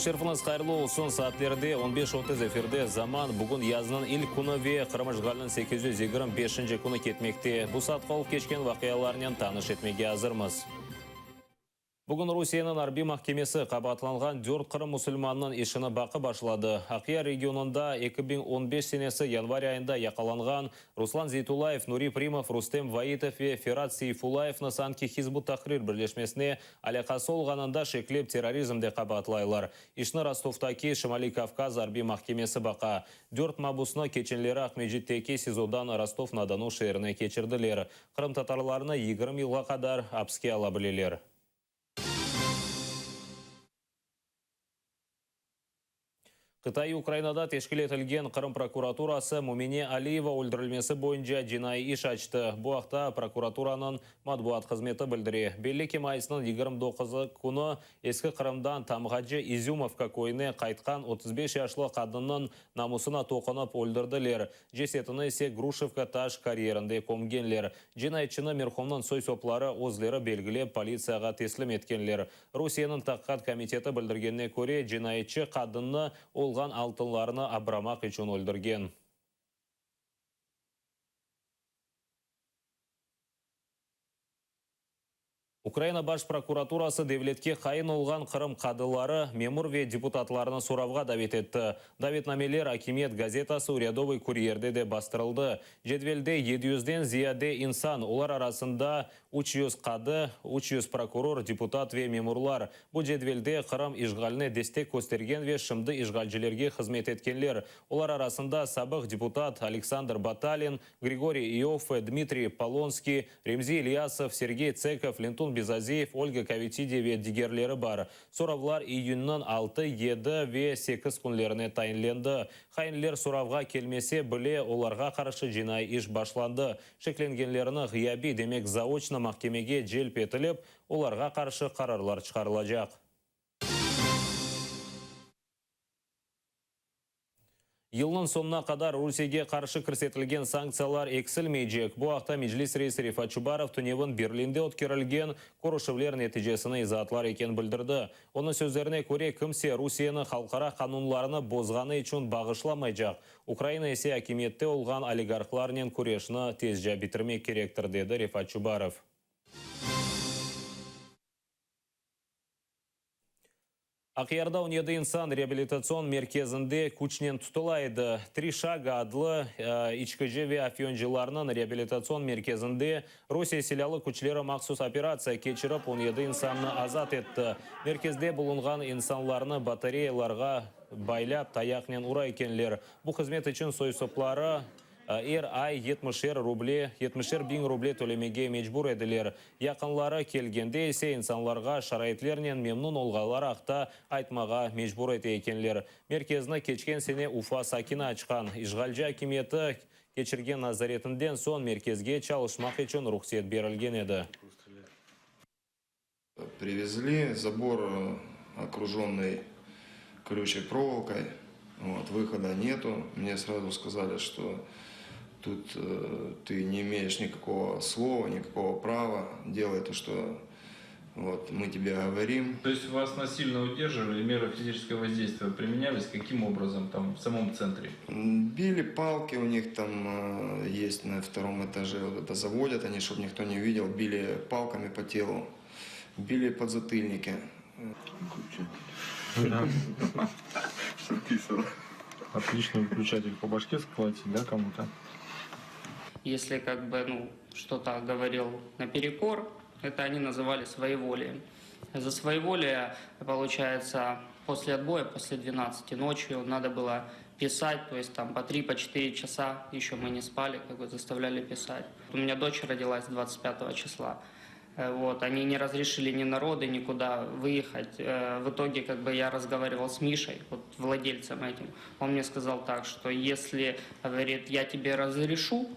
Kün şerifiñiz hayırlı olsun. Saatlerde 15:30 efirde Zaman. Bugün yaznıñ ilk künü ve Qırım işğaliniñ 825-nci künü ketmekte. Bu saatqa olıp keçken vaqialarnen tanış etmege azırmız. Bugün Rusiyeniñ arbiy mahkemesi qabaatlanğan dört Qırım musulmanınıñ işini baqıp başladı. Aqyar regionında 2015 senesi yanvar ayında yaqalanğan Ruslan Zeytullayev, Nuri Primov, Rustem Vaitov ve Ferat Seyfullayevni sanki Hizb ut-Tahrir birleşmesine alâqası olğanında şeklep terrorizmde qabaatlaylar. İşni Rostovdaki Şimaliy Kavkaz arbiy mahkemesi baqa. Dört mabusnı keçenleri Aqmescitteki SİZOdan Rostov-na-Donu şeerine keçirdiler. Qırımtatarlarnı 20 yılğa qadar apske ala bileler. Qıtaiy Ukrainada teşkil etilgen Qırım prokuraturası Mümine Aliyeva öldürilmesi boyunca cinaiy iş açtı. Bu aqta prokuraturanıñ matbuat hızmeti bildire. Belli ki, mayısnıñ 29 künü Eski Qırımdan Tamğacı İzümovka köyüne qaytqan 35 yaşlı qadınnıñ namusına toqunıp öldürdiler, cesetini ise Gruşevka taş karyerinde kömgenler. Cinayetçini merhumnıñ soy-sopları özleri belgilep politsiyağa teslim etkenler. Rusiyeniñ Taqiqat komiteti bildirgenine köre, cinayetçi qadınnı olğan altınlarını abramaq içün öldürgen. Ukraina Baş prokuraturası devletke hain olğan Qırım qadıları, memur ve deputatlarını soravğa davet etti. Davetnameler Akimiyet gazetası Urâdovıy kuryerde de bastırıldı. Cedvelde 700-den ziyade insan, olar arasında 300 qadı, 300 prokuror, deputat ve memurlar. Bu cedvelde Qırım işğaline destek köstergen ve şimdi işğalcilerge hızmet etkenler, olar arasında sabıq deputat Aleksandr Batalin, Grigoriy İoffe, Dmitriy Polonskiy, Remzi İlyasov, Sergey Tsekov, Lentun Bezaziyev, Olga Kovitidi ve digerleri bar. Soravlar iyünniñ 6, 7 ve 8 künlerine tayinlendi. Hainler soravğa kelmese bile, olarğa qarşı cinaiy iş başlandı. Şeklengenlerni ğıyabiy, demek zaoçno mahkemege celp etilip, olarğa qarşı qararlar çıqarılacaq. Yılnıñ soñuna qadar Rusiyege qarşı kirsetilgen sanktsiyalar eksilmeycek. Bu aqta Meclis reisi Refat Çubarov tünevin Berlinde ötkerilgen körüşüvler neticesini izaatlar eken bildirdi. Onıñ sözlerine köre, kimse Rusiyeni halqara qanunlarını bozğanı içün bağışlamaycaq, Ukraina ise akimiyette olğan oligarhlarnen küreşni tezca bitirmek kerektir, dedi Refat Çubarov. Aqyarda 17 insan reabilitatsion merkezinde küçnen tutula edi. Tri şaga adlı içkici ve afyoncılarnıñ reabilitatsion merkezinde Rusiye Silâlı küçleri mahsus operatsiya keçirip, 17 insannı azat etti. Merkezde bulunğan insanlarnı batareyalarğa baylap, tayaqnen ura ekenler. Bu hızmet içün soy-sopları Er ay yetmişer ruble, yetmişer biñ ruble tölemege mecbur ediler. Yaqınları kelgende ise insanlarğa şaraitlernen memnun olğanları aqta aytmağa mecbur ete ekenler. Merkezni keçken sene Ufa sakini açqan. İşğalci akimiyeti keçirgen nazaretinden soñ merkezge çalışmaq içün ruhset berilgen edi. Privezli, zabor okrujennıy kolючей проволокой, вот, выхода нету. Мне сразу сказали, что тут ты не имеешь никакого слова, никакого права, делай то, что вот, мы тебе говорим. То есть вас насильно удерживали, меры физического воздействия применялись каким образом там в самом центре? Били палки у них там есть на втором этаже, вот это заводят они, чтобы никто не видел, били палками по телу, били подзатыльники. Отличный выключатель по башке сколотить, да, кому-то? Если как бы, ну, что-то говорил наперекор, это они называли своеволием. За своеволие, получается, после отбоя, после 12 ночью надо было писать, то есть там по 3, по 4 часа еще мы не спали, как бы заставляли писать. У меня дочь родилась 25 числа. Вот, они не разрешили ни народы никуда выехать. В итоге, как бы я разговаривал с Мишей, вот владельцем этим. Он мне сказал так, что если, говорит, я тебе разрешу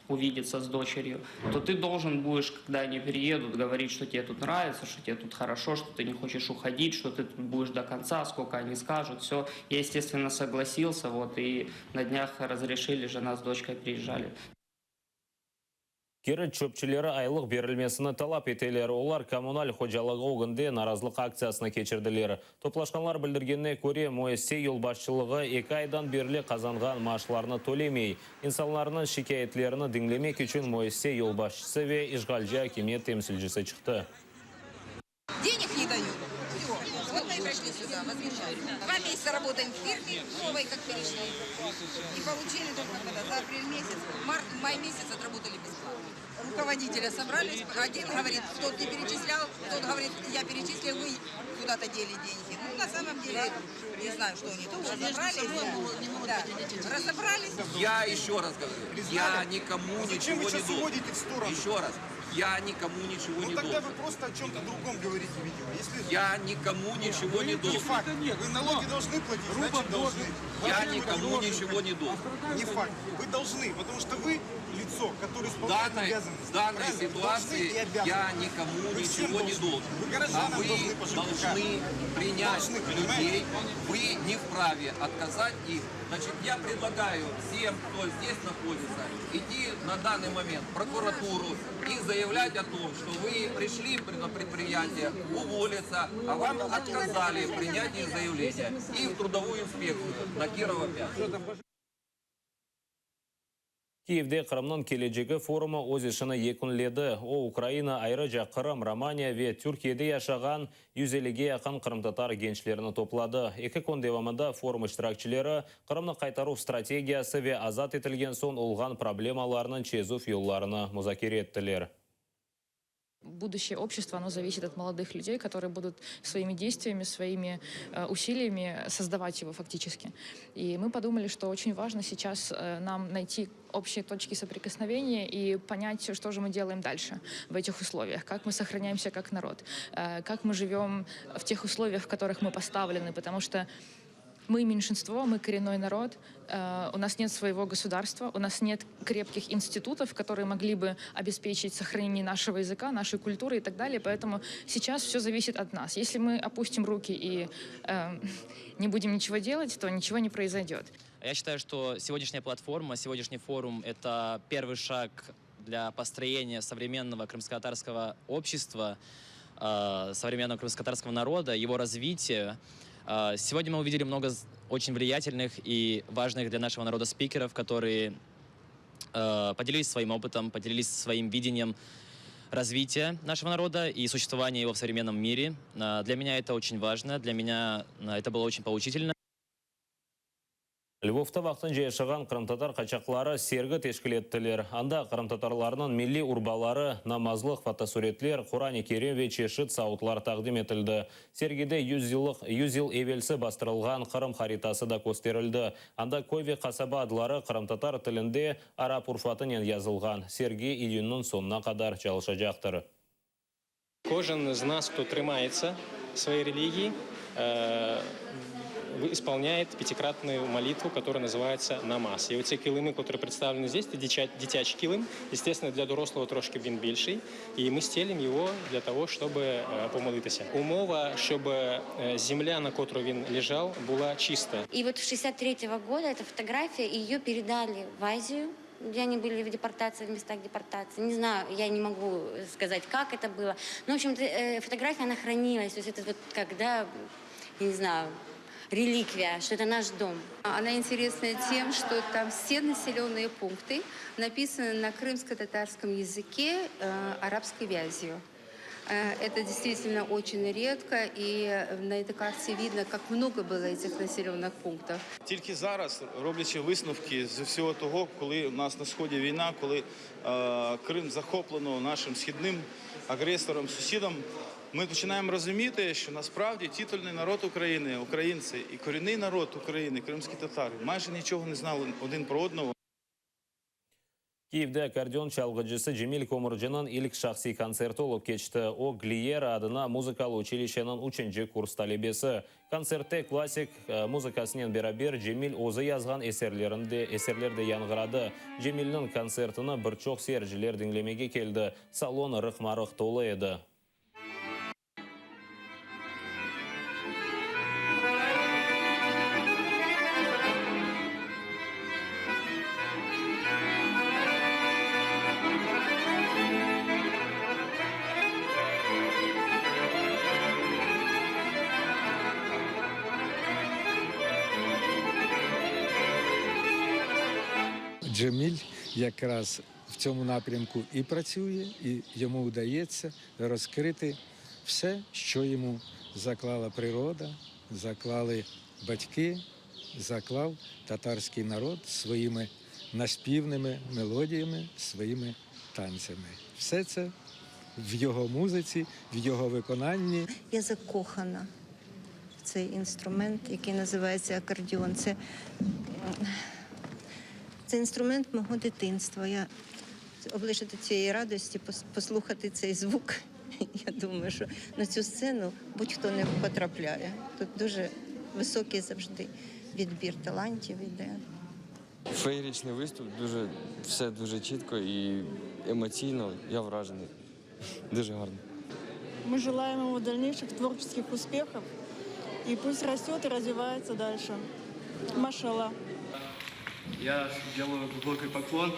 увидеться с дочерью, то ты должен будешь, когда они приедут, говорить, что тебе тут нравится, что тебе тут хорошо, что ты не хочешь уходить, что ты тут будешь до конца, сколько они скажут, все. Я, естественно, согласился, вот, и на днях разрешили, жена с дочкой приезжали. Keriç çöpçileri aylıq berilmesini talap eteler. Olar kommunal hocalığı ögünde narazılıq aktsiyasını keçirdiler. Toplaşqanlar bildirgenine köre, müessise yolbaşçılığı eki aydan berli qazanğan maaşlarnı tölemey. İnsanlarnıñ şikâyetlerini diñlemek içün müessise yolbaşçısı ve işğalci akimiyet temsilcisi çıqtı. Денег не дают. Все. Вот мы и пришли сюда возмущаться. Два месяца работаем в фирме новой, как перешли. И получили только когда за апрель месяц, март, май месяц отработали бесплатно. Руководителя собрались, один говорит, тот не перечислял, тот говорит, я перечислил, вы куда-то дели деньги. Ну, на самом деле, не знаю, что они тут разобрались. Да. Разобрались. Я еще раз говорю, я никому Зачем ничего вы не сейчас должен. уводите в сторону? Еще раз, я никому ничего Ну не тогда должен. вы просто о чем-то другом говорите, видимо. Если Я никому ничего не не должен. факт. Вы налоги должны платить, значит должны. Я Вообще вы никому должны. ничего не должен. Не факт. Вы должны, потому что вы лицо, которое В исполняет данной, обязанности. в данной Правильно? Должны и ситуации обязаны. я никому Вы всем ничего не должны. должен. Вы А горожанам вы должны по ЖКХ. должны принять Должны, понимаете? людей. Вы не вправе отказать им. Значит, я предлагаю всем, кто здесь находится, идти на данный момент в прокуратуру и заявлять о том, что вы пришли на предприятие уволиться, а вам отказали в принятии заявления. И в трудовую инспекцию на Кирова 5. Kiyevde Qırımnıñ kelecegi forumı öz işini yekünledi. O, Ukraina, ayrıca Qırım, Romaniya ve Türkiyede yaşağan 150ge yaqın qırımtatar gençlerini topladı. Eki kün devamında forum iştirakçileri Qırımnı qaytaruv strategiyası ve azat etilgen soñ olğan problemalarnıñ çezüv yollarını muzakere ettiler. Будущее общества, оно зависит от молодых людей, которые будут своими действиями, своими э, усилиями создавать его фактически. И мы подумали, что очень важно сейчас э, нам найти общие точки соприкосновения и понять, что же мы делаем дальше в этих условиях, как мы сохраняемся как народ, э, как мы живем в тех условиях, в которых мы поставлены, потому что мы меньшинство, мы коренной народ, э, у нас нет своего государства, у нас нет крепких институтов, которые могли бы обеспечить сохранение нашего языка, нашей культуры и так далее. Поэтому сейчас все зависит от нас. Если мы опустим руки и э, не будем ничего делать, то ничего не произойдет. Я считаю, что сегодняшняя платформа, сегодняшний форум – это первый шаг для построения современного крымско-татарского общества, э, современного крымско-татарского народа, его развития. Э, Сегодня мы увидели много очень влиятельных и важных для нашего народа спикеров, которые э, поделились своим опытом, поделились своим видением развития нашего народа и существования его в современном мире. Э, Для меня это очень важно, для меня это было очень поучительно. Lvovda vaqtınca yaşağan qırımtatar qaçaqları sergi teşkil ettiler. Anda qırımtatarlarnıñ milliy urbaları, namazlıq, fotosuretler, Quran-ı Kerim ve çeşit savutlar taqdim etildi. Sergide 100 yıllıq 100 yıl evelsi bastırılğan Qırım haritası da kösterildi. Anda köy ve qasaba adları qırımtatar tilinde arap urufatınen yazılğan. Sergi iyünniñ soñuna qadar çalışacaqtır. Кожен з нас, кто тримается своей религии, э, исполняет пятикратную молитву, которая называется намаз. І оці килими, которые представлены здесь, это дитячий килим. Естественно, для дорослого трошки він більший. І ми стелим його для того, щоб е, помолитися. Умова, щоб е, земля, на котру він лежав, була чиста. И вот в 63 года эта фотография, ее передали в Азию, где они были в депортации, в местах депортации. Не знаю, я не могу сказать, как это было. Но, в общем-то, э, фотография, она хранилась. То есть это вот когда, я не знаю, реликвия, что это наш дом. Она интересная тем, что там все населенные пункты написаны на крымско-татарском языке э, арабской вязью. Э, Это действительно очень редко, и на этой карте видно, как много было этих населенных пунктов. Тільки зараз, роблячи висновки з всього того, коли у нас на сході війна, коли е, Крим захоплено нашим східним агресором, сусідом, ми починаємо розуміти, що насправді титульний народ України, українці і корінний народ України, кримські татари, майже нічого не знали один про одного. Kiyevde akkordeon çalğıcısı Cemil Komurcınıñ ilk şahsiy kontserti olıp keçti. O, Gliyera adına muzıkalı uçilişşeniñ üçünci kurs talebesi. Kontsertte klassik e, muzıkasınen beraber Cemil özü yazğan eserlerinde eserler de yañğıradı. Cemilniñ kontsertini bir çoq seyirciler diñlemege keldi. Salon rıqma-rıq tolu edi. Джеміль якраз в цьому напрямку і працює, і йому вдається розкрити все, що йому заклала природа, заклали батьки, заклав татарський народ своїми наспівними мелодіями, своїми танцями. Все це в його музиці, в його виконанні. Я закохана в цей інструмент, який називається акордіон. Це, це інструмент мого дитинства. Я облишу до цієї радості послухати цей звук. Я думаю, що на цю сцену будь-хто не потрапляє. Тут дуже високий завжди відбір талантів іде. Феєричний виступ, дуже, все дуже чітко і емоційно. Я вражений. Дуже гарно. Мы желаем ему дальнейших творческих успехов. И пусть растет и развивается дальше. Машалла. Я делаю глубокий поклон.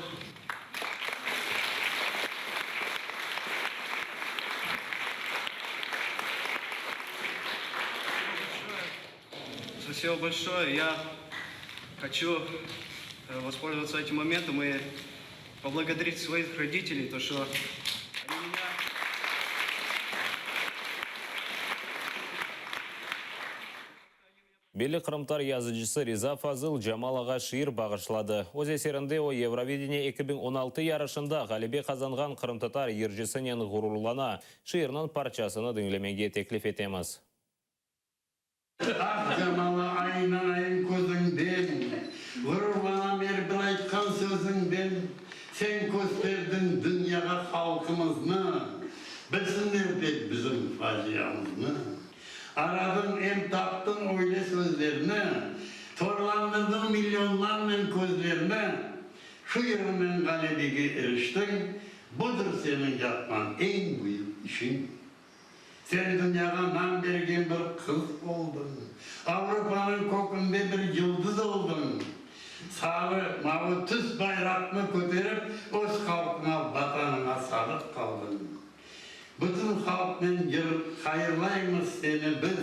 Спасибо большое. Я хочу э, воспользоваться этим моментом и поблагодарить своих родителей, то что они меня Belli qırımtatar yazıcısı Riza Fazıl Camalağa şiir bağışladı. Öz eserinde o Eurovideniye 2016 yarışında ğalebe qazanğan qırımtatar yırcısınen ğururlana. Şiirniñ parçasını diñlemege teklif etemiz. Ah, Camala, aynanayım közüñden, Ğururlanam er bir aytqan sözüñden. Sen kösterdiñ dünyağa halqımıznı, Bilsinler dep bizim faciamıznı. Aradıñ em taptıñ öyle sözlerni, Torlandırdıñ millionlarnen közlerni. Şu yırınen ğalebege iriştiñ, Budır seniñ yapqan eñ büyük işiñ. Sen dünyağa nam bergen bir qız oldıñ, Avropanıñ kökünde bir yıldız oldıñ. Sarı, mavı tüs bayraqnı köterip, Öz halqıña, Vatanıña sadıq qaldıñ. Bütün halqnen yır hayırlaymız seni biz,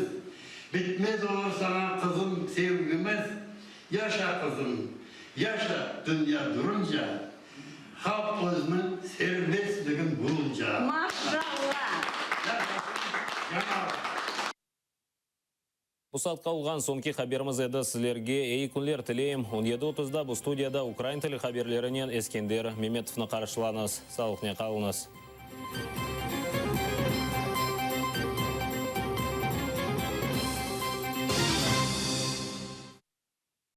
Bitmez olur saña, qızım, sevgimiz. Yaşa, qızım, yaşa, dünya durunca, Halq özüniñ serbestligin bulunca. Maşallah! Yaşasın Jamala! Bu saatqa olğan soñki haberimiz edi. Sizlerge eyi künler tileyim. On yedi otuzda bu studiyada ukrain tili haberlerinen Eskender Memetovnı qarşılañız. Sağlıqnen qalıñız.